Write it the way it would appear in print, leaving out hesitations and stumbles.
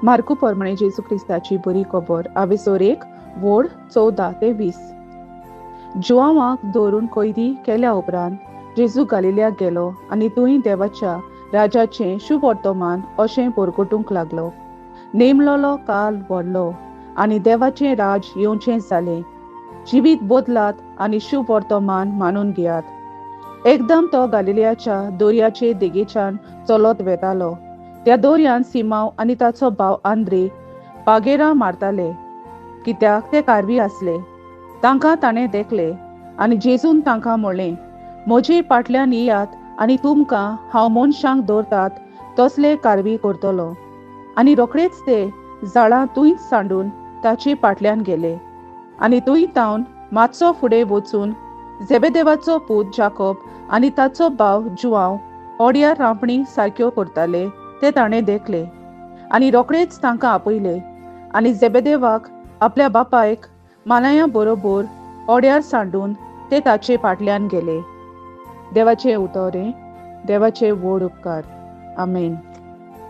मार्कू पोरमाणे जेजू क्रिस्ताची बरी खबर आवेसोर 1 वोड 14 ते 20. जुआंवाक धरून कैदी केल्या उपरांत जेजू गालिल्याक गेलो आनी थंय देवाच्या राजाचें शुभवर्तमान अशें परगटूंक लागलो. नेमलोलो काल व्हडलो आनी देवाचें राज येवचें जालें. जिवीत बदलात आनी शुभवर्तमान मानून घेयात. एकदम तो गालिलियाच्या दर्याचे देगेच्यान चलत वेतालो. त्या दर्यान सिमांव आनी ताचो भाव आंद्रे पागेरां मारताले, कित्याक ते कारवी आसले. तांकां ताणें देखले आनी जेजून तांकां म्हणलें, म्हजे फाटल्यान येयात आनी तुमकां हांव मनशांक दवरतात तसले कारवी करतलो. आनी रोखडेच ते जाळां थंयच सांडून ताचे फाटल्यान गेले. आनी थंय तावन मातसो फुडें वचून जेबेदेवाचो पूत जाकोब आनी ताचो भाव जुआंव ओड्यार रांपणी सारक्यो करताले ते ताणें देखले आनी रोखडेच तांकां आपयले. आनी जेबेदेवाक आपल्या बापायक मानाया बरोबर ओड्यार सांडून ते ताचे फाटल्यान गेले. देवाचें उतर हें, देवाचे व्हड उपकार. आमेन.